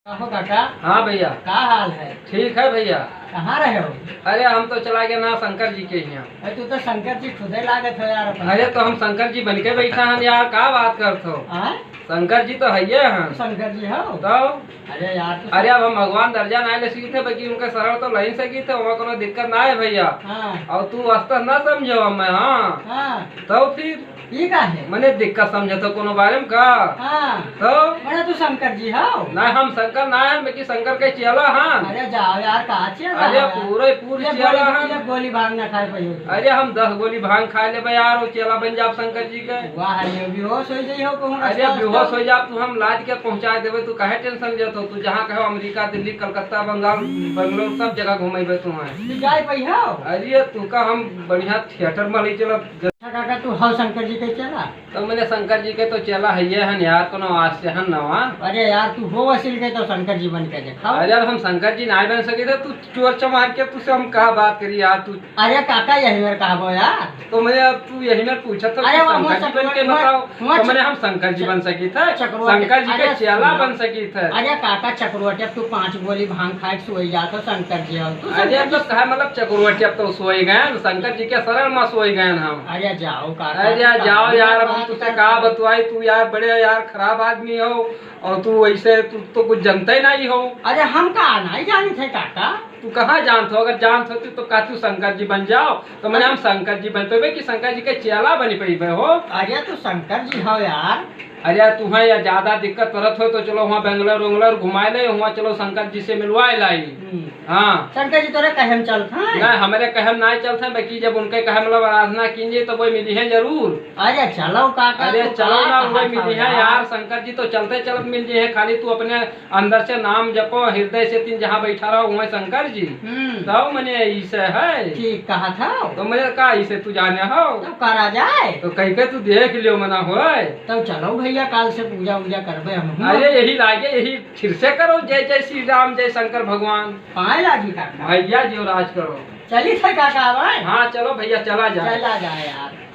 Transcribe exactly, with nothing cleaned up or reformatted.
कहो काका। हाँ भैया। का हाल है? ठीक है भैया। कहाँ रहे हो? अरे हम तो चला गया ना शंकर जी के यहाँ। अरे तू तो शंकर जी खुदे लागत हो यार अपन। अरे तो हम शंकर जी बन के बैठा हन यार, का बात करत हो? हाँ? शंकर जी तो हइये हन। शंकर जी हो? तो? अरे यार, तो अरे अब हम भगवान दर्जा ना ले सकी थे, बाकी उनके शरण तो लही सकी थे, वहाँ कोनो दिक्कत ना है भैया। हाँ। और तू वास्ता ना समझो हमें, हाँ। हाँ। तो फिर? ई का है? मने दिक्कत समझे तो कोनो बारे में का? हाँ। तो? मने तू शंकर जी हो? नहीं, हम शंकर ना है, बाकी शंकर के चेला हन। अरे जाओ यार, का चेला अरे यार? पूरे पूरे ये चेला गोली, हन। ये गोली भांग ना खाए पाइयो तू। अरे हम दस गोली भांग खा लेबे यार, वो चेला बन जाब शंकर जी के। वाह, ये बेहोश हो जाई हो कहूँ अरे रस्ता बेहोश उस्ता। हो जाब तू, हम लाद के पहुँचा देबे, तू काहे tension लेत हो? तू जहाँ कहो अमेरिका, दिल्ली, कलकत्ता, बंगाल, बंगलोर, सब जगह घुमेबे तू हैं। तू जाए पाई हो? अरे तू का हम बढ़िया theatre में ले चलब। अच्छा काका, तू हो शंकर जी के चेला? तो मने शंकर जी के तो चेला हइये हन यार, कोनो आस से हन नवा। अरे यार, तू हो असिल के तो शंकर जी बन के देखाओ। अरे अब हम शंकर जी नाहीं बन सकी थे, तू चोर चमार के, तुझसे हम का बात करी यार, तू अरे काका, यही मेर कहबो यार। तो मने अब तू यही मेर पूछत हो अरे कि वो शंकर जी बन के चकरोट-, बताओ। वो तो मने हम शंकर जी च-, बन सकी थे, चकरोट-, शंकर जी के अरे चेला सुनो। बन सकी थे। अरे काका, चकरोटिया तू पाँच गोली भांग खाए के सोई जात हो, शंकर जी हो तू, अरे शंकर तो जी। कहा मतलब चकरोटिया तो सोई गए, शंकर जी के शरण में सोई गए हम। अरे जाओ काका, अरे काका, जाओ यार, अब हम बात तुझसे करते का हो। बतवाई, तू यार बड़े यार खराब आदमी हो, और तू वैसे, तू तो कुछ जनते नहीं हो। अरे हम का नहीं जानी थे काका। तू कहाँ जानत हो? अगर जानत हो तू तो का तू शंकर जी बन जाओ, तो मने हम शंकर जी बन पेबे कि शंकर जी के चेला बनी पेबे हो? अरे तू शंकर जी हो यार। अरे तू है या ज्यादा दिक्कत परत हो तो चलो वहाँ बेंगलोर उंगलोर घुमाए ले, वहाँ चलो शंकर जी से मिलवाए लाई। हम्म। हाँ। शंकर जी तोरे कहे में चलत हैं? नहीं, हमरे कहे में नहीं चलत हैं, बाकी जब उनके कहे मतलब आराधना कीजिए तो वो मिली है जरूर। अरे चलो काका, अरे तू चलो का ना, कहत वो हो मिली है यार? यार, शंकर जी तो चलते चलत मिल जी है, खाली तू अपने अंदर से नाम जपो, हृदय से तीन जहाँ बैठा रहो, वहीं शंकर जी। हम्म। तब मने इसे है। ठीक कहा था। तो मने का इसे तू जाने हो? तो करा जाए। तो कह के तू देख लियो मना होए। तो चलो भैया, काल से पूजा वूजा करबे हम। अरे यही लागे, यही फिर से करो, जय जय श्री राम, जय शंकर भगवान। पाए लागी काका। भैया जी राज करो। चली थे काका, आवे? हाँ, चलो भैया, चला जाए। चला जाए यार।